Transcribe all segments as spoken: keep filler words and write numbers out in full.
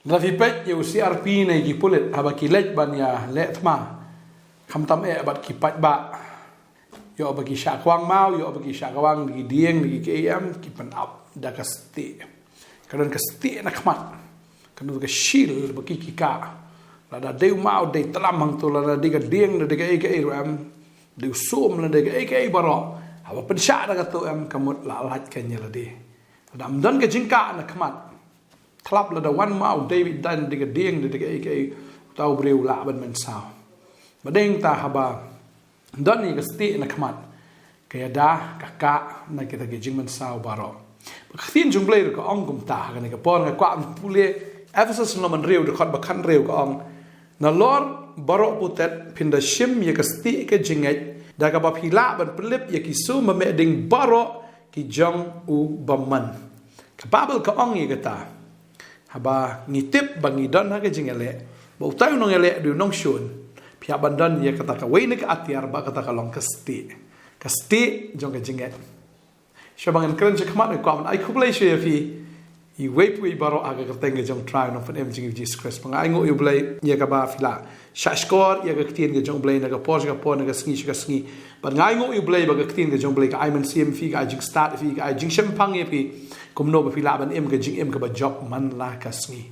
Lada phi peit ïa u C R P ne ki pulit, haba ki leit ban ïaleh thma, khamtam eh bad ki paidbah, ïoh ba ki shah kwang maw, ïoh ba ki shah kwang da ki dieng, da ki kei em, ki pynap da ka stieh. Ka don ka stieh na khmat, ka don ka shield ba ki ki kah. Lada dei u maw dei tlam hangto, lada dei ka dieng, lada dei ka ei ka ei ruh em, dei u sum, lada dei ka ei ka ei baroh, haba pynshah da kato em, ka mut la lait ka nia lade. Lada ym don ka jingkah na khmat, thlap lada wan maw dei beit dan, dei ka dieng, dei ka ei ka ei, uta u briew lah ban mynsaw. Ba dei ta haba don ïa ka stieh na khmat, ka ïada ka kah na kita ki jingmynsaw baroh. Ba ka ktien jong U Blei ruh ka ong kumta, ha kane ka por nga kwah ban pule Ephesus lynnong hynriew dkhot ba khathynriew, ka ong, nalor baroh putet phin da shim ïa ka stieh ka jingngeit, da kaba phi lah ban pynlip ïa ki sum ba meh ding baroh ki jong u bymman. Ka Baibl ka ong ïa kata. Haba ngi tip ba ngi don ha ka jingïaleh, ba utai u nongïaleh dei u nongshun, phi hap ban don ïa kata kawei na ka atiar, ba kata ka long ka stieh. Ka stieh jong ka jingngeit. Shuwa ba ngan kren sha khmat, nga kwah ban ai khublei shuwa ïa phi, iwei pa iwei baroh ha ka kyrteng ka jong U Trai Nongpynim jong ngi U Jisu Khrist. Ba nga ainguh ïa U Blei ïa kaba phi la shah shkor ïa ka ktien ka jong U Blei na ka por sha ka por, na ka sngi sha ka sngi. Bad nga ainguh ïa U Blei ba ka ktien ka jong U Blei ka ai mynsiem ïa phi, ka ai jingstad ïa phi, ka ai jingshemphang ïa phi, kumno ba phi lah ban im ka jingim kaba jop man la ka sngi.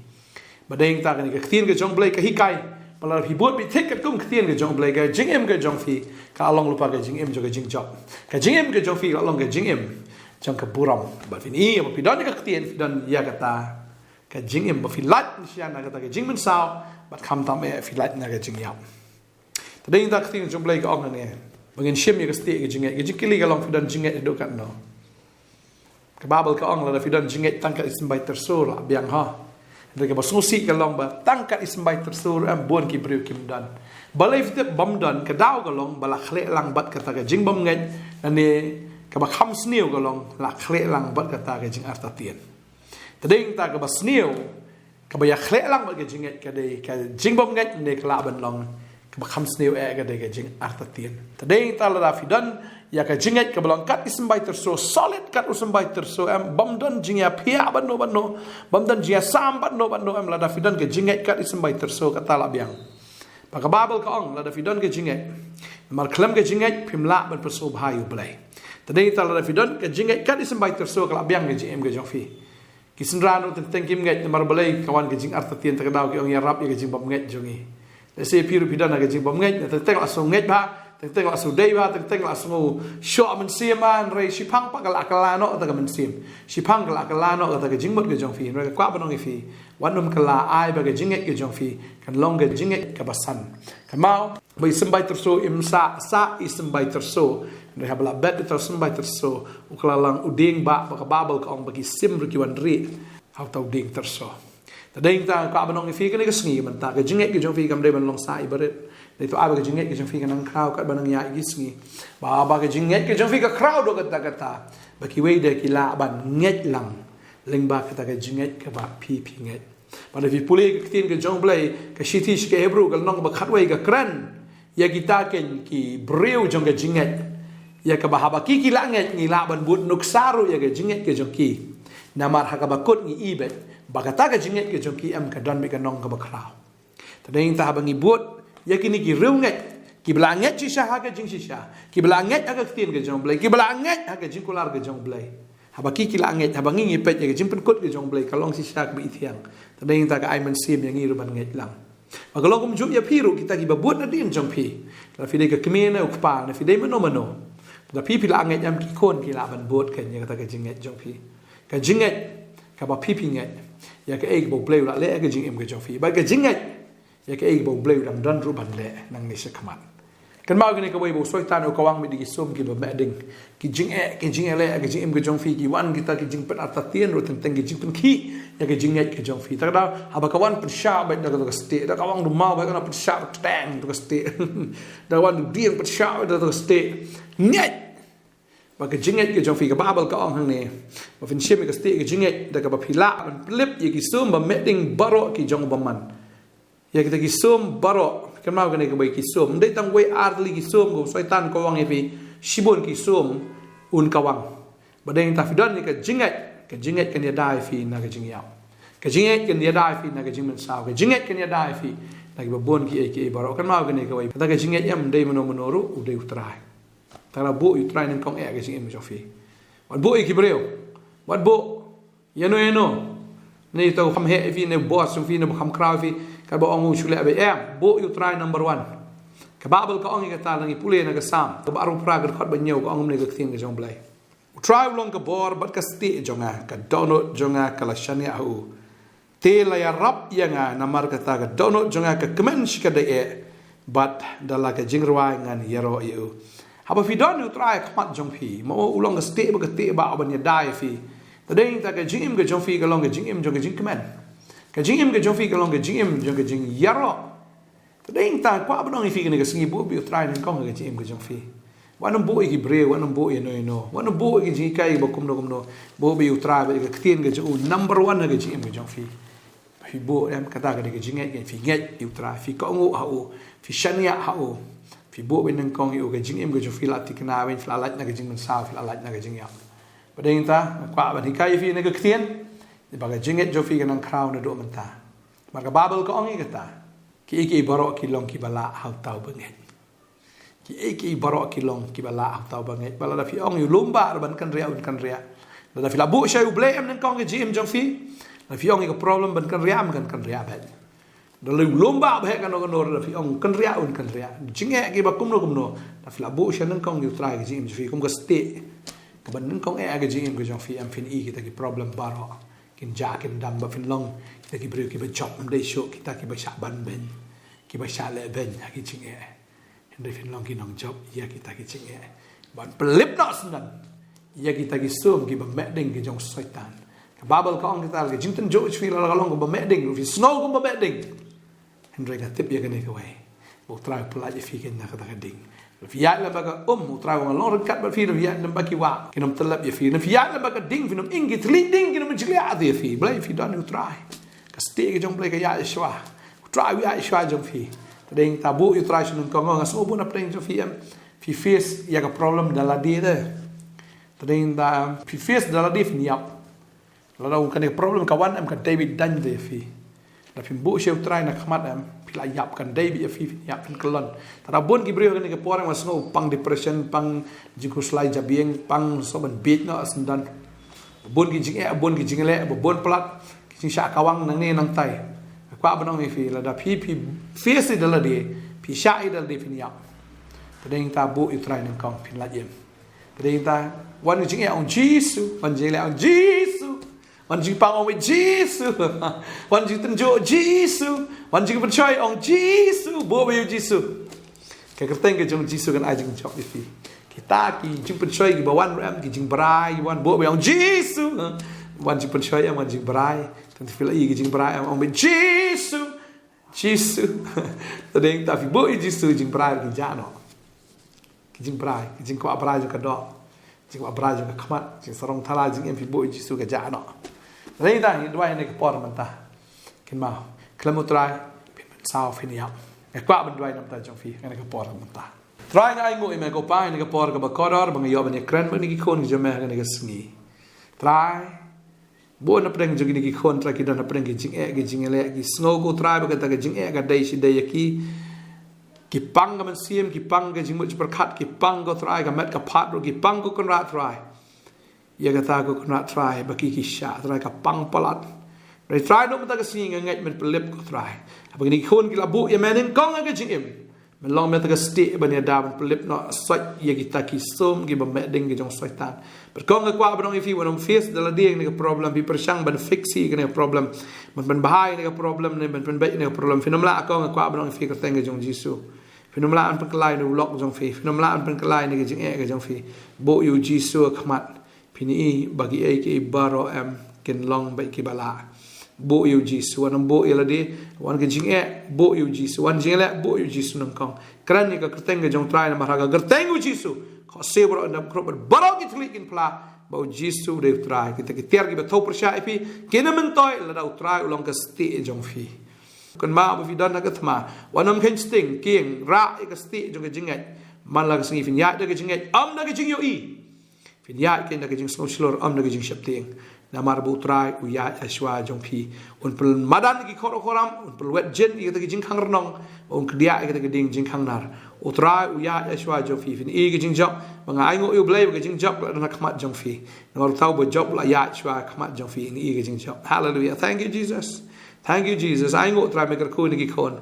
Ba dei ta kane ka ktien ka jong U Blei ka hikai ba lada phi bud beit thik katkum ka ktien ka jong U Blei, ka jingim ka jong phi ka la long lypa ka jingim jong ka jingjop. Ka jingim ka jong phi ka la long ka jingim jong ka burom. Bad phin i ba phi don ïa ka ktien, phi don ïa kata ka jingim, ba phi lait shisha na kata ka jingmynsaw, bad khamtam eh phi lait na ka jingïap. Te dei ta ka ktien jong U Blei ka ong hangne ba ngin shim ïa ka stieh ka jingngeit. Ka jingkylli ka long, phi don jingngeit haduh katno? Ka Baibl ka ong lada phi don jingngeit tang kat i symbai tyrso la biang, ha. Hynrei kaba sngewsih ka long ba tang kat i symbai tyrso ruh em, bun ki briew kim don. Balei phi tip bym don? Ka daw ka long ba la khleh lang bad kata ka jingbymngeit, lane kaba kham sniew ka long la khleh lang bad kata ka jingartatien. Te dei ta kaba sniew, kaba ïa khleh lang bad ka jingngeit ka dei ka jingbymngeit, ne ka lah ban long kaba kham sniew eh ka dei ka jingartatien. Te dei ta lada phi don ïa ka jingngeit kaba long kat i symbai tyrso, solid kat u symbai tyrso em, bym don jingïaphiah bad no bad no, bym don jingïasam bad no bad no em, lada phi don ka jingngeit kat i symbai tyrso, kata la biang. Ba ka Baibl ka ong lada phi don ka jingngeit, namar khlem ka jingngeit phim lah ban pynsngewbha ïa U Blei. Te dei ta lada phi don ka jingngeit kat i symbai tyrso, ka la biang ka jingim ka jong phi. Ki synran ruh teng teng kim ngeit namar balei, ka wan ka jingartatien, te ka daw ki ong ïarap ïa ka jingbymngeit jong ngi. Lehse phi ruh phi don ha ka jingbymngeit, teng teng la sngewngeit bha, teng teng la sngewdei bha, teng teng la sngewshoh mynsiem bha, hynrei shiphang pat ka la kylla noh kata ka mynsiem. Shiphang ka la kylla noh kata ka jingmut ka jong phi. Hynrei nga kwah ban ong ïa phi, wat nym kylla, ai ba ka jingngeit ka jong phi kan long ka jingngeit kaba san. Kynmaw ba i symbai tyrso im sah sah i symbai tyrso. Hynrei haba la bet ïa uta u symbai tyrso, u kylla lang u dieng, ba, ba ka Baibl ka ong ba ki sim ruh ki wan rieh ha uta u dieng tyrso. Te dei ta nga kwah ban ong ïa phi kane ka sngi, mynta ka jingngeit ka jong phi kam dei ban long sah i barit. Dei to ai ba ka jingngeit ka jong phi kan nang khraw katba nang ïaid ki sngi. Ba, ba ka jingngeit ka jong phi ka khraw haduh katta katta, ba kiwei de ki lah ban ngeit lang lyngba kata ka jingngeit kaba phi phi ngeit. Bad lada phi pule ka ktien ka jong U Blei, ka shithi sha ki Hebru ka lynnong ba khatwei ka kren ïa kita ken ki briew jong ka jingngeit, ïa kaba haba ki ki la ngeit, ngi lah ban bud nuksa ruh ïa ka jingngeit ka jong ki. Namar ha kaba kut ngi i beit ba kata ka jingngeit ka jong ki em, ka don beit ka nong kaba khraw. Te dei ta haba ngi bud ïa kine ki riewngeit kiba la ngeit shisha ha ka jingshisha, kiba la ngeit ha ka ktien ka jong U Blei, kiba la ngeit ha ka jingkular ka jong U Blei, haba ki ki la ngeit, haba ngi ngi peit ïa ka jingpynkut ka jong U Blei, ka long shisha kaba i thiang. Te dei ta ka ai mynsiem ïa ngi ruh ban ngeit lang. Ba ka long kumjuh ïa phi ruh, kita kiba bud nadien jong phi, lada phi dei ka kmie ne u kpa ne phi dei mano mano, lada phi phi la ngeit em, ki khun ki lah ban bud ken ïa kata ka jingngeit jong phi. Ka jingngeit kaba phi phi ngeit ïa kaei kaba U Blei u la leh ha ka jingim ka jong phi. Bad ka jingngeit ïa kaei kaba U Blei u dang don ruh ban leh nangne sha khmat. Kynmaw kane kawei ba u Soitan u kawang beit da ki sum kiba meh ding. Ki jingeh, ki jingeh leh ha ka jingim ka jong phi, ki wan kita ki jingpynartatien ruh teng teng ki jingpynkhih ïa ka jingngeit ka jong phi. Te ka daw haba ka wan pynshah beit da kato ka stieh, da ka wan u maw beit ka wan pynshah beit teng da ka stieh. Da ka wan u dieng pynshah beit da kato ka stieh. Ngeit. Ba ka jingngeit ka jong phi, ka Baibl ka ong hangne ba phin shim ïa ka stieh ka jingngeit da kaba phi lah ban pynlip ïa ki sum ba meh ding baroh ki jong u bymman. Ïa kita ki sum baroh, kynmaw kane kawei ki sum, ym dei tang wei ar tylli ki sum, ka u Soitan u kawang ïa phi shibun ki sum un kawang. Ba dei ta phi don ïa ka jingngeit, ka jingngeit kan ïada ïa phi na ka jingïap. Ka jingngeit kan ïada ïa phi na ka jingmynsaw. Ka jingngeit kan ïada ïa phi na kiba bun kiei kiei baroh. Kynmaw kane kawei. Kata ka jingngeit em dei mano mano ruh, u dei U Trai. Te lada buh ïa U Trai nyngkong, eh, ka jingim jong phi. Wat buh ïa ki briew. Wat buh ïano ïano. Ne uta u kham heh ïa phi, ne u boss jong phi, ne uba kham khraw ïa phi. Katba ong u shu leh beit, em, buh ïa U Trai number one. Ka Baibl ka ong ïa kata, lada ngi pule na ka Salm kaba arphew phra, ka dkhot ba hynñiew, ka ong kumne ka ktien ka jong U Blei: U Trai u long ka bor bad ka stieh jong nga, ka dohnud jong nga ka la shaniah ha u. Te la ïarap ïa nga, namar kata ka dohnud jong nga ka kmen shikatdei eh, bad da la ka jingrwai ngan ïaroh ïa u. Haba phi don ïa U Trai ha khmat jong phi, ma u long ka stieh bad ka tieh ba u ban ïada ïa phi, te dei nangta ka jingim ka jong phi ka long ka jingim jong ka jingkmen. Ka jingim ka jong phi ka long ka jingim jong ka jingïaroh. Te dei nangta kwah ban ong ïa phi kane ka sngi, buh beit ïa U Trai nyngkong ha ka jingim ka jong phi. Wat nym buh ïa ki briew, wat nym buh ïano ïano. Wat nym buh ïa ki jinghikai ba kumno kumno. Buh beit ïa U Trai bad ïa ka ktien ka jong u number one ha ka jingim ka jong phi. Phi buh, em, kata ka dei ka jingngeit, phi ngeit ïa U Trai, phi kohnguh ha u, phi shaniah ha u. Phi buh beit nyngkong ïa u, ka jingim ka jong phi la thikna beit, phi la lait na ka jingmynsaw, phi la lait na ka jingïap. Bad dei nangta nga kwah ban hikai ïa phi kane ka ktien, ba ka jingngeit jong phi kan nang khraw naduh mynta. Namar ka Baibl ka ong ïa kata: Kiei kiei baroh ki long kiba lah ha uta uba ngeit. Kiei kiei baroh ki long kiba lah ha uta uba ngeit. Bad lada phi ong ïa u lum bah ruh ban kynriah, un kynriah. Lada phi la buh shai U Blei em nyngkong ha ka jingim jong phi, lada phi ong ïa ka problem ban kynriah, em, kan kynriah beit. Lada u lum bah ba heh kano kano, lada phi ong kynriah, un kynriah. Jingeh kiba kumno kumno, lada phi la buh shai nyngkong ïa U Trai ha ka jingim jong phi kum ka stieh kaba nyngkong eh ha ka jingim ka jong phi, em, phin i kita ki problem baroh kin jah kin dam, bad phin long kita ki briew kiba jop, ym dei shuh kita kiba shah ban beiñ, kiba shah leh beiñ ha ki jingeh. Hynrei phin long ki nongjop ïa kita ki jingeh, ban pynlip noh syndon ïa kita ki sum kiba meh ding ki jong u Soitan. Ka Baibl ka ong kita, ka jingtynjuh jong phi la ka long kaba meh ding, phi sngew kumba meh ding. Hynrei nga tip ïa kane kawei, ba U Trai u pyllait ïa phi keiñ na kata ka ding. Lada phi ïaid lem bad ka um, U Trai u ong nga long ryngkat bad phi, lada phi ïaid lem bad ki wah, kin ym tyllep ïa phi. Lada phi ïaid lem bad ka ding, phin ym ing, ki thylliej ding kin ym jliah ïa phi. Balei? Phi don ïa U Trai. Ka stieh ka jong U Blei ka ïaid shuwa. U Trai u ïaid shuwa jong phi. Te dei nangta buh ïa U Trai sha nyngkong, nga sngew bun na pdeng jong phi, em, phi face ïa ka problem da lade de. Te dei nangta phi face da lade phin ïap. Lada kane ka problem ka wan, em, kan dei beit daiñ de ïa phi. Lada phim buh sha U Trai na khmat, em, phi la ïap, kan dei beit ïa phi, phin ïap, phin kyllon. Te da bun ki briew ha kane ka por, em, nga sngew pang depression, pang jingkhuslai jabieng, pang sngewbha ban bieit noh syndon. Bun ki jingeh, bun ki jingleh, bun palat ki jingshah kawang nangne nangtai. Nga kwah ban ong ïa phi, lada phi, phi face da lade, phi shah ïa da lade, phin ïap. Te dei nangta buh ïa U Trai nyngkong, phin lait im. Te dei nangta, wan ka jingeh, ong Jisu, wan jingleh, ong Jisu, wan jingpang, ong beit Jisu, wan jingtynjuh, Jisu, wan jingpynshoi, ong Jisu, buh beit ïa U Jisu. Ka kyrteng ka jong U Jisu kan ai jingjop ïa phi. Kita ki jingpynshoi kiba wan ruh, em, ki jingbrai, wan buh beit, ong Jisu. Wan jingpynshoi, em, wan jingbrai. Tang phi la i ki jingbrai, em, ong beit Jisu, Jisu. Te dei nangta phi buh ïa U Jisu, jingbrai ki jah noh. Ki jingbrai, ki jingkwah brai jong ka doh, jingkwah brai jong ka khmat, jingsarong thala jingim, phi buh ïa U Jisu ka jah noh. Te dei nangta ngi duwai ha kane ka por mynta. Kynmaw, khlem U Trai phin mynsaw, phin ïap. Nga kwah ban duwai na ka bynta jong phi ha kane ka por mynta. Trai, nga ainguh ïa me ko Pa ha kane ka por kaba kordor ba nga ïoh ban ïakren bad kine ki khun ki jong me ha kane ka sngi. Trai, bun na pdeng jong kine ki khun, Trai, ki don na pdeng ki jingeh, ki jingleh, ki sngew ko Trai ba kata ka jingeh ka dei shi dei ïa ki. Ki pang ka mynsiem, ki pang ka jingmut jingpyrkhat, ki pang ko Trai ka met ka phad ruh, ki pang ko Kynrad Trai. Ïa kata ko Kynrad Trai ba ki, ki shah Trai ka pang palat. Hynrei Trai, naduh mynta ka sngi nga ngeit men pynlip ko Trai. Haba kine ki khun ki la buh ïa me nyngkong ha ka jingim, men long me kata ka stieh ban ïada, ban pynlip noh, soit ïa kita ki sum kiba meh ding ki jong u Soitan. Bad ko nga kwah ban ong ïa phi, wat nym face da lade ïa kane ka problem, phi pyrshang ban fix ïa kane ka problem, ban pynbha ïa kane ka problem, ne ban pynbeit ïa kane ka problem. Phin ym lah ko, nga kwah ban ong ïa phi ha ka kyrteng ka jong U Jisu. Phin ym lah ban pynkylla ïa une u lok jong phi. Phin ym lah ban pynkylla ïa kane ka jingeh ka jong phi. Buh ïa U Jisu ha khmat. Phin i ba kiei kiei baroh, em, kin long beit kiba lah. Buh ïa U Jisu, wat nym buh ïa lade, wan ka jingeh, buh ïa U Jisu, wan jingleh, buh ïa U Jisu nyngkong. Kren ïa ka kyrteng ka jong u Trai, namar ha ka kyrteng U Jisu ka khohsiew baroh kan dap khrup bad baroh ki thylliej kin phla ba U Jisu u dei u Trai. Kita ki tiar kiba thew pyrshah ïa phi kin ym myntoi lada u Trai u long ka stieh jong phi. Kynmaw ba phi don ha ka thma, wat nym kheiñ sting, kieng, rah ïa ka stieh jong ka jingngeit. Man la ka sngi phin ïaid da ka jingngeit, ym da ka jingïohi. Phin ïaid keiñ da ka jingsngew shlur, ym da ka jingsheptieng. Namar ba U Trai u ïaid shuwa jong phi. Un pynmadan ki khor khor ram, un pynwet jin ïa kita ki jingkhang rnong, un kdiah ïa kita ki dieng jingkhang nar. U Trai u ïaid shuwa jong phi. Phin ïohi ki jingjop, ba nga ainguh ïa U Blei ba ki jingjop la don ha khmat jong phi. Namar u thaw ba jop la ïaid shuwa khmat jong phi, phin ïohi ki jingjop. Hallelujah. Thank you, Jesus. Thank you, Jesus. Ainguh Trai, me kyrkhu ïa ki khun.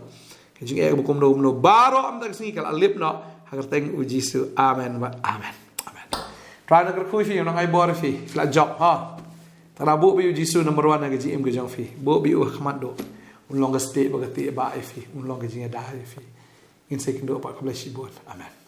Ki jingeh ba kumno kumno baroh mynta ka sngi ka la lip noh ha ka kyrteng U Jisu. Amen. Amen. Amen. Trai un kyrkhu ïa phi, un ai bor ïa phi. Phi la jop, ha. Tang buh beit ïa U Jisu number one ha ka jingim ka jong phi. Buh beit ïa U ha khmat duh. Un long ka stieh ba ka tieh ba ïa phi. Un long ka jingïada ïa phi. Ngin sa ïakynduh pat, khublei shibun. Amen.